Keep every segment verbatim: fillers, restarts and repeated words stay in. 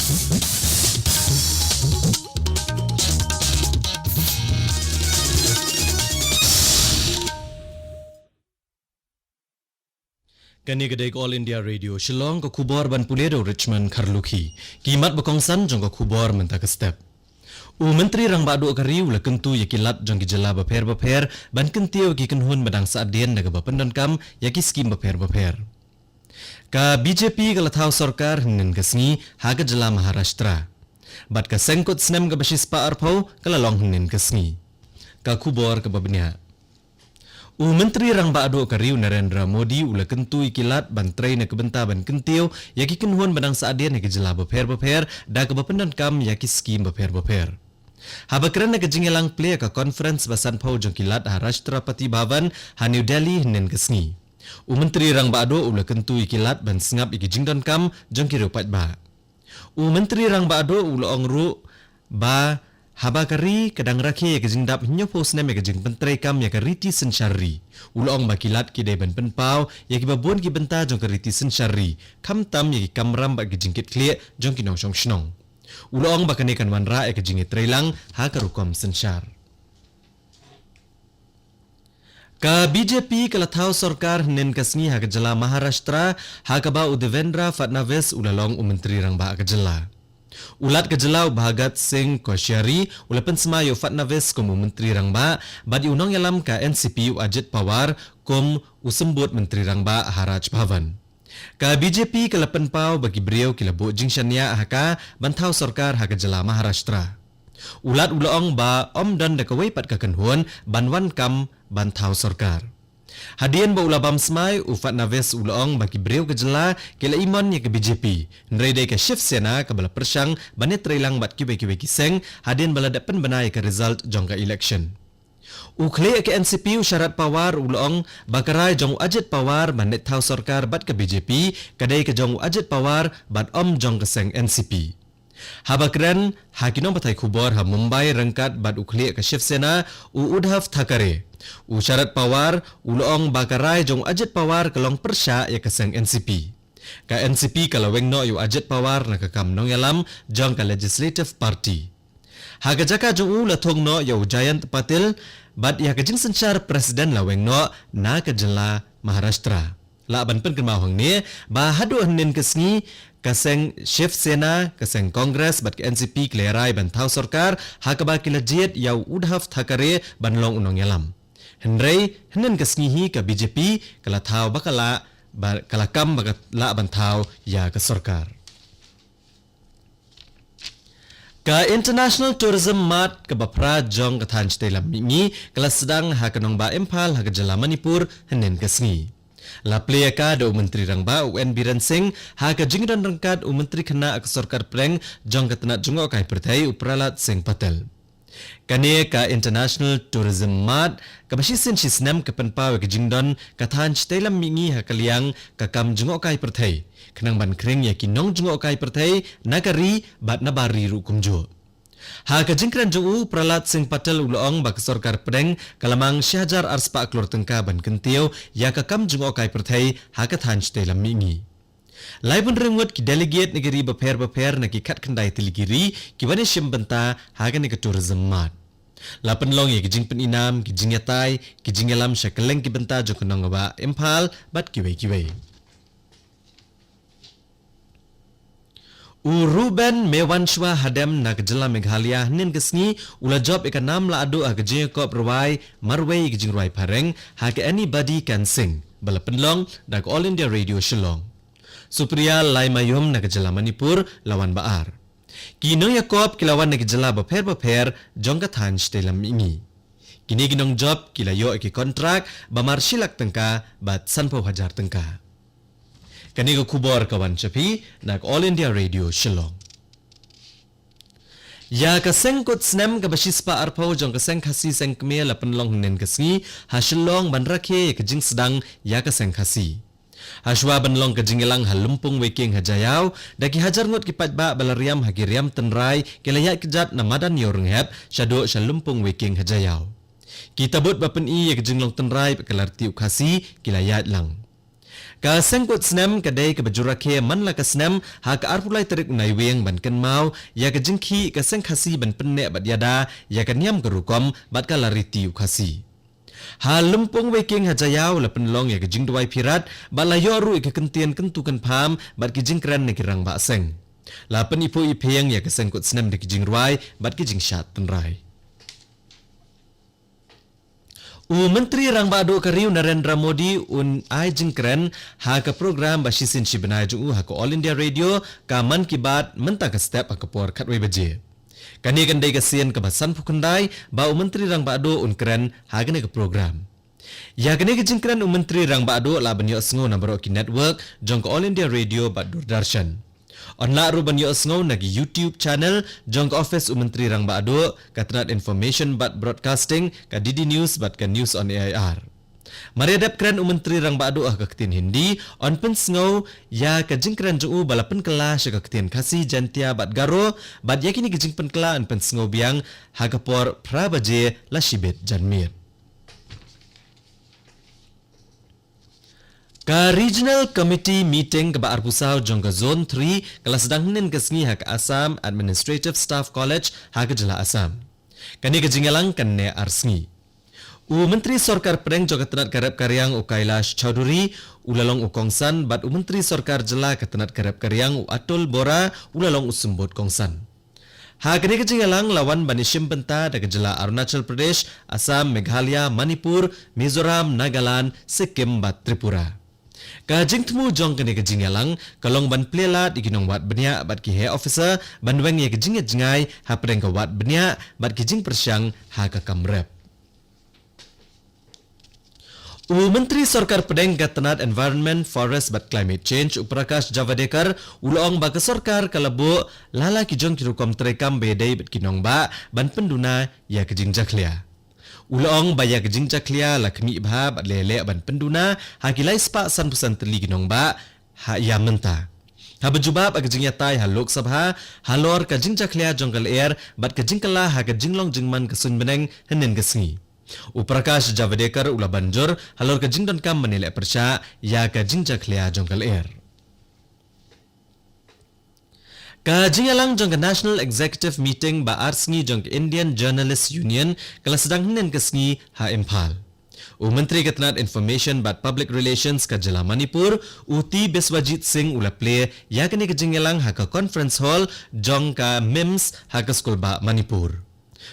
Kane ka dei ka All India Radio Shillong, ka khubor ban pule da u Richmond Kharlukhi. Ki mat ba kongsan jong ka khubor mynta ka step. U Myntri Rangbah Duh ka ri u la kyntu ïa ki lad jong ki jylla bapher bapher ban kyntiew ïa ki kynhun ba dang sahdien da kaba pyndonkam ïa ki skim bapher bapher. Ka B J P ka la thaw sorkar hynnin ka sngi ha ka jylla Maharashtra. Bad ka seng kut snem kaba shispah arphew ka la long hynnin ka sngi. Ka khubor kaba bniah. U Myntri Rangbah Duh ka ri u Narendra Modi u la kyntu ïa ki lad ban trei na ka bynta ban kyntiew ïa ki kynhun ba dang sahdien ha ki jylla bapher bapher da kaba pyndonkam ïa ki skim bapher bapher. Haba kren ha ka jingïalang plie ïa ka conference ba sanphew jong ki lad ha Rashtrapati Bhavan ha New Delhi hynnin ka sngi, u Myntri Rangbah Duh u la kyntu ïa ki lad ban sngap ïa ki jingdonkam jong ki riew paidbah. U Myntri Rangbah Duh u la ong ruh ba haba ka ri ka dang rakhe ïa ka jingdap hynñiewphew snem ïa ka jingpyntreikam ïa ka riti synshar ri, u la ong ba ki lad ki dei ban pynpaw ïa kiba bun ki bynta jong ka riti synshar ri, khamtam ïa ki kamram bad ki jingkitkhlieh jong ki nongshong shnong. U la ong ba kane kan wanrah ïa ka jingïatreilang ha ka rukom synshar. Ka B J P ka la thaw sorkar hynnin ka sngi ha ka jylla Maharashtra, ha kaba u Devendra Fadnavis u la long u Myntri Rangbah ka jylla. U Lat ka jylla u Bhagat Singh Koshyari u la pynsmai ïa u Fadnavis kum u Myntri Rangbah, bad ïa u nongïalam ka N C P u Ajit Pawar kum u Symbud Myntri Rangbah ha Raj Bhavan. Ka B J P ka la pynpaw ba ki briew ki la buh jingshaniah ha ka ban thaw sorkar ha ka jylla Maharashtra. U Lat u la ong ba ym don da kawei pat ka kynhun ban wan kam ban thaw sorkar. Hadien ba u la bam smai, u Fadnavis u la ong ba ki briew ka jylla ki la imon ïa ka B J P, hynrei dei ka Shiv Sena kaba la pyrshang ban ïatreilang bad kiwei kiwei ki seng, hadien ba la dep pynbna ïa ka result jong ka election. U khlieh ka N C P u Sharad Pawar u la ong ba ka rai jong u Ajit Pawar ban leit thaw sorkar bad ka B J P ka dei ka jong u Ajit Pawar bad ym jong ka seng N C P. Haba kren ha ki nongpathai khubor ha Mumbai ryngkat bad u khlieh ka Shiv Sena, u Uddhav Thackeray, u Sharad Pawar u la ong ba ka rai jong u Ajit Pawar ka long pyrshah ïa ka seng N C P. Ka N C P ka la weng noh ïa u Ajit Pawar na ka kam nongïalam jong ka Legislative Party. Ha ka jaka jong u la thung noh ïa u Jayant Patil, bad ïa ka jingsynshar president la weng noh na ka jylla Maharashtra. Lah ban pynkynmaw hangne ba haduh hynnin ka sngi, ka seng Shiv Sena, ka seng Congress bad ka N C P ki la ïarai ban thaw sorkar, ha kaba ki la jied ïa u Uddhav Thackeray ban long u nongïalam. Hynrei hynnin ka sngi hi ka B J P ka la thaw ba ka lah, ba ka la kam ba ka lah ban thaw ïa ka sorkar. Ka International Tourism Mart kaba phra jong ka thaiñ shatei lam mihngi ka la sdang ha ka nongbah Imphal ha ka jylla Manipur hynnin ka sngi. La plie ïa ka da u Myntri Rangbah u N Biren Singh ha ka jingdon ryngkat u Myntri Khynnah ka Sorkar Pdeng jong ka tnat jngohkai pyrthei u Prahlad Singh Patel. Kane ka International Tourism Mart kaba shisien shisnem ka pynpaw ïa ka jingdon ka thaiñ shatei lam mihngi ha ka liang ka kam jngohkai pyrthei, khnang ban khring ïa ki nongjngohkai pyrthei na ka ri bad na bar ri ruh kumjuh. Ha ka jingkren jong u, Prahlad Singh Patel u la ong ba ka Sorkar Pdeng ka la mang shi hajar arspah klur tyngka ban kyntiew ïa ka kam jngohkai pyrthei ha ka thaiñ shatei lam mihngi. Laibun ryngwut ki delegate na ki ri bapher bapher na ki khatkhyndai tylli ki ri ki wan ïashim bynta ha kane ka Tourism Mart. La pynlong ïa ki jingpyninam, ki jingïatai, ki jingïalam sha kylleng ki bynta jong ka nongbah Imphal bad kiwei kiwei. U Ruben Mewanshwa Hadem na ka jylla Meghalaya hynnin ka sngi u la jop ïa ka nam la aduh ha ka jingïakop rwai marwei ïa ka jingrwai phareng ha ka Anybody Can Sing ba la pynlong da ka All India Radio Shillong. Supriya Laimayum na ka jylla Manipur la wan ba ar. Ki nongïakop ki la wan na ki jylla bapher bapher jong ka thaiñ shatei lam mihngi. Kine ki nongjop ki la ïoh ïa ki kontrak ba mar shi lak tyngka bad sanphew hajar tyngka. Kane ka khubor ka wan sha phi na ka All India Radio Shillong. Ïa ka seng kut snem kaba shispah arphew jong ka seng Khasi seng Khmer la pynlong hynnin ka sngi ha Shillong ban rakhe ïa ka jingsdang ïa ka seng Khasi. Hashwa ban long ka jingïalang ha Lympung Weiking ha Jaïaw, da ki hajar ngut ki paidbah ba la riam ha ki riam tynrai ki la ïaid kjat na madan Ïewrynghep shaduh sha Lympung Weiking ha Jaïaw. Ki tabut ba pyni ïa ka jinglong tynrai bad ka lynti u Khasi ki la ïaid lang. Ka seng kut snem ka dei kaba ju rakhe man la ka snem ha ka arphew lai tarik u Naiwieng ban kynmaw ïa ka jingkhih ka seng Khasi ban pynneh bad ïada ïa ka niam ka rukom bad ka la riti u Khasi. Ha Lympung Weiking ha Jaïaw la pynlong ïa ka jingduwai phirat bad la ïoh ruh ïa ka kyntien kyntu kynpham bad ki jingkren na ki rangbah seng. La pyniphuh iphieng ïa ka seng kut snem da ki jingrwai bad ki jingshad tynrai. U Myntri Rangbah Duh ka ri u Narendra Modi un ai jingkren ha ka program ba shisien shi bnai jong u ha ka All India Radio, ka Mann Ki Baat, mynta ka step ha ka por khatwei baje. Kane kan dei ka sien kaba sanphew khyndai ba u Myntri Rangbah Duh un kren ha kane ka program. Ïa kane ka jingkren u Myntri Rangbah Duh lah ban ïohsngew na baroh ki network jong ka All India Radio bad Doordarshan. Yn lah ruh ban ïohsngew na ki YouTube channel jong ka office u Myntri Rangbah Duh, ka tnat Information bad Broadcasting, ka D D News bad ka News on A I R. Mar ïa dep kren u Myntri Rangbah Duh ha ka ktien Hindi, yn pynsngew ïa ka jingkren jong u ba la pynkylla sha ka ktien Khasi, Jaintia bad Garo, bad ïa kine ki jingpynkylla yn pynsngew biang ha ka por phra baje la shibit janmiet. Ka Regional Committee meeting kaba arphew saw jong ka Zone three ka la sdang hynnin ka sngi ha ka Assam Administrative Staff College ha ka jylla Assam. Kane ka jingïalang kan neh ar sngi. U Myntri Sorkar Pdeng jong ka tnat ka rep ka riang u Kailash Chaudhary u la long u kongsan bad u Myntri Sorkar Jylla ka tnat ka rep ka riang u Atul Bora u la long u symbud kongsan. Ha kane ka jingïalang la wan ban ïashim bynta da ka jylla Arunachal Pradesh, Assam, Meghalaya, Manipur, Mizoram, Nagaland, Sikkim bad Tripura. Ka jingthmu jong kane ka jingïalang ka long ban plie lad ïa ki nongwad bniah bad ki heh officer ban weng ïa ka jingngeit jngai hapdeng ka wad bniah bad ki jingpyrshang ha ka kam rep. U Myntri Sorkar Pdeng ka tnat Environment, Forest bad Climate Change u Prakash Javadekar u la ong ba ka sorkar ka la buh la la ki jong ki rukom treikam ba ïadei bad ki nongbah ban pynduna ïa ka jingjakhlia. U la ong ba ïa ka jingjakhlia la khmih bha bad la ïaleh ban pynduna ha ki lai spah sanphew san tylli ki nongbah ha ïa mynta. Haba jubab ha ka jingïatai ha Lok Sabha halor ka jingjakhlia jong ka lyer bad ka jingkylla ha ka jinglong jingman ka suiñ bneng hynnin ka sngi, u Prakash Javadekar u la ban jur halor ka jingdonkam ban ïaleh pyrshah ïa ka jingjakhlia jong ka lyer. Ka jingïalang jong ka National Executive Meeting ba ar sngi jong ka Indian Journalists Union ka la sdang hynnin ka sngi ha Imphal. U Myntri ka tnat Information bad Public Relations ka jylla Manipur, u T Biswajit Singh u la plie ïa kane ka jingïalang ha ka Conference Hall jong ka MIMS ha ka Skulbah Manipur.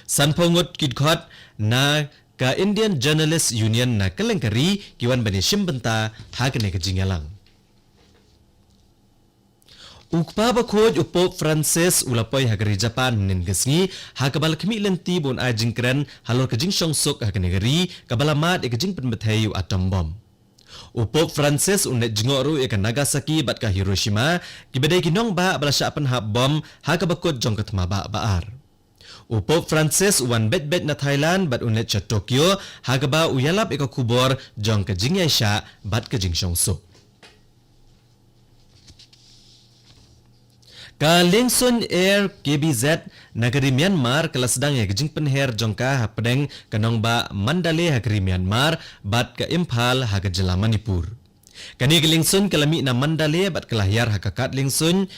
Sanphew ngut ki dkhot na ka Indian Journalists Union na kylleng ka ri ki wan ban ïashim bynta ha kane ka jingïalang. U Kpa Bakhuid u Pope Francis u la poi ha ka ri Japan hynnin ka sngi ha kaba la khmih lynti ba un ai jingkren halor ka jingshongsuk ha kane ka ri kaba la mad ïa ka jingpynbthei ïa u atom bom. U Pope Francis un leit jngoh ruh ïa ka Nagasaki bad ka Hiroshima, kiba dei ki nongbah ba la shah pynhap bom ha kaba kut jong ka thma bah ba ar. U Pope Francis u wan beit beit na Thailand bad un leit sha Tokyo ha kaba u ïalap ïa ka khubor jong ka jingïaishah bad ka jingshongsuk. Ka liengsuiñ Air K B Z na ka ri Myanmar ka la sdang ïa ka jingpynher jong ka hapdeng ka nongbah Mandalay ha ka ri Myanmar bad ka Imphal ha ka jylla Manipur. Kane ka liengsuiñ ka la mih na Mandalay bad ka la hiar ha ka kad liengsuiñ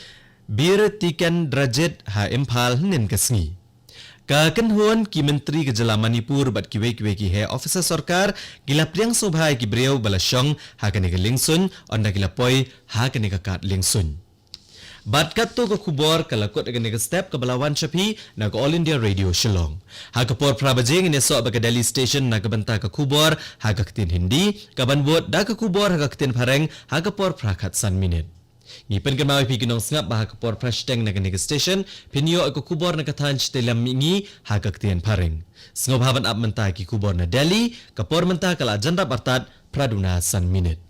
Bir Tikendrajit ha Imphal hynnin ka sngi. Ka kynhun ki myntri ka jylla Manipur bad kiwei kiwei ki heh officer sorkar ki la pdiang sngewbha ïa ki briew ba la shong ha kane ka liengsuiñ ynda ki la poi ha kane ka kad liengsuiñ. Bad katto ka khubor ka la kut ha kane ka step kaba la wan sha phi na ka All India Radio Shillong. Ha ka por phra baje ngin ïasoh bad ka Delhi Station na ka bynta ka khubor ha ka ktien Hindi, kaban bud da ka khubor ha ka ktien Phareng ha ka por phra khatsan minit. Ngi pynkynmaw ïa phi ki nongsngap ba ha ka por phra shiteng na kane ka station phin ïoh ïa ka khubor na ka thaiñ Shityllam Mihngi ha ka ktien Phareng. Sngewbha ban ap mynta ïa ki khubor na Delhi, ka por mynta ka la jan dap artat phra duna san minit.